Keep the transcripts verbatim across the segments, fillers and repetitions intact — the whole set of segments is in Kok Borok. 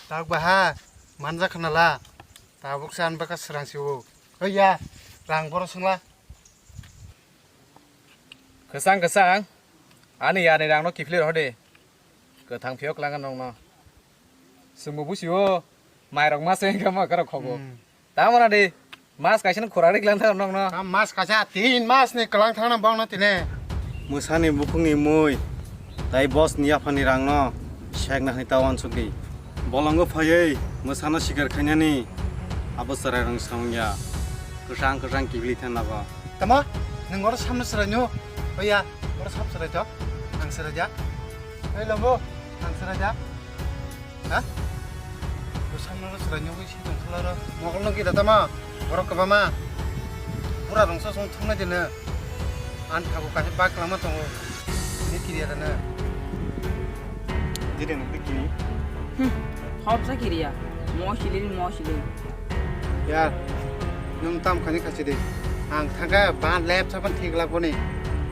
Tak baha, manja khanala. Tabuk san baka serang siwo. Oya, rang boro sengla. Kesang, kesang. Ani yani rang no kifli rohde. Kethang phiyok langa nongno. Sumbu busiwo, mairok mase engkha ma karok khobo. Hmm. Tamona de, mas kaisa no khura rik lang thang nong no. Tam mas kaisa, tin mas ni kwlang thang nang bong no tine. Mwsani bukhukni mui, tai boss ni yaphani rang no, sek nahni ta wansuk di. Bolongo phaiwi, mwsano sikar khainani, abo chwrai rang samung ya. Kwchang kwchang kibili thang nago. Tamo, nwng oro samno chwrai nyo? Oya, oro sam chwrai to. Ang chwrai ja. Oi lombo, ang chwrai ja. Ha? Bo samno ro chwrai nyo wi si tong khala ro. Mogol no gita tamo. Borok kwbama. Bura rong so song thumna dino. An thago kaisa bak lama tongo. Ni kiriya dana. Dire no kini. Hmm. Hop sa kiriya. Mo silin, mo silin. Yar, nwng tam khani khachi de. Ang thangkha ban lep saban thik lak boni.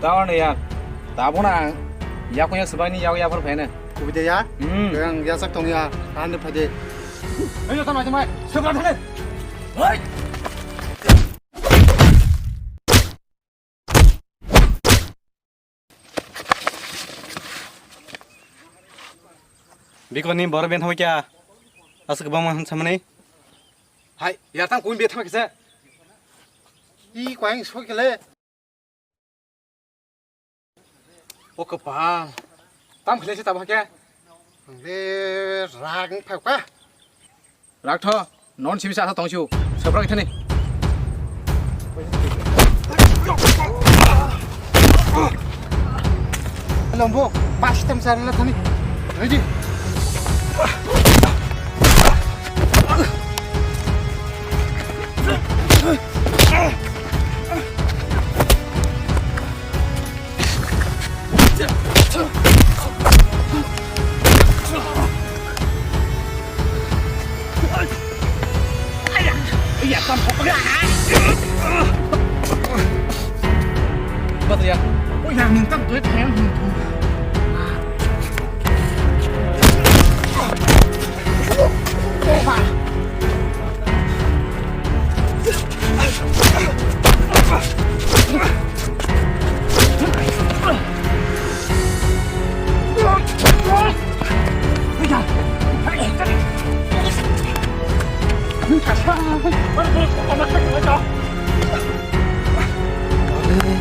Tawani yar. Tabona ang yakung yak swbaini yak yapor phene. Kubui de yar? Hmm. Ang yasak tong ya. Ani phai de. Ayo tama tama. Swbra thane. Hoi. Bikoni boro ben thangma kya? Asa kwbangma hwn samani. Hai, ya tang kuin be thangma kisa. I kwaing soi kele. O kwpal. Tam khle se tabo kya? Ang de rang phai ka. Raktho, non simi sa tong siu. Sabra kithani. Hello, bo. Pas tem sa na thani. Ready? Bata ya. Yang minta duit yang minta.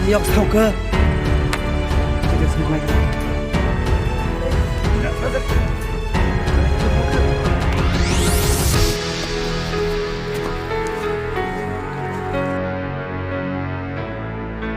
Yok, sauka.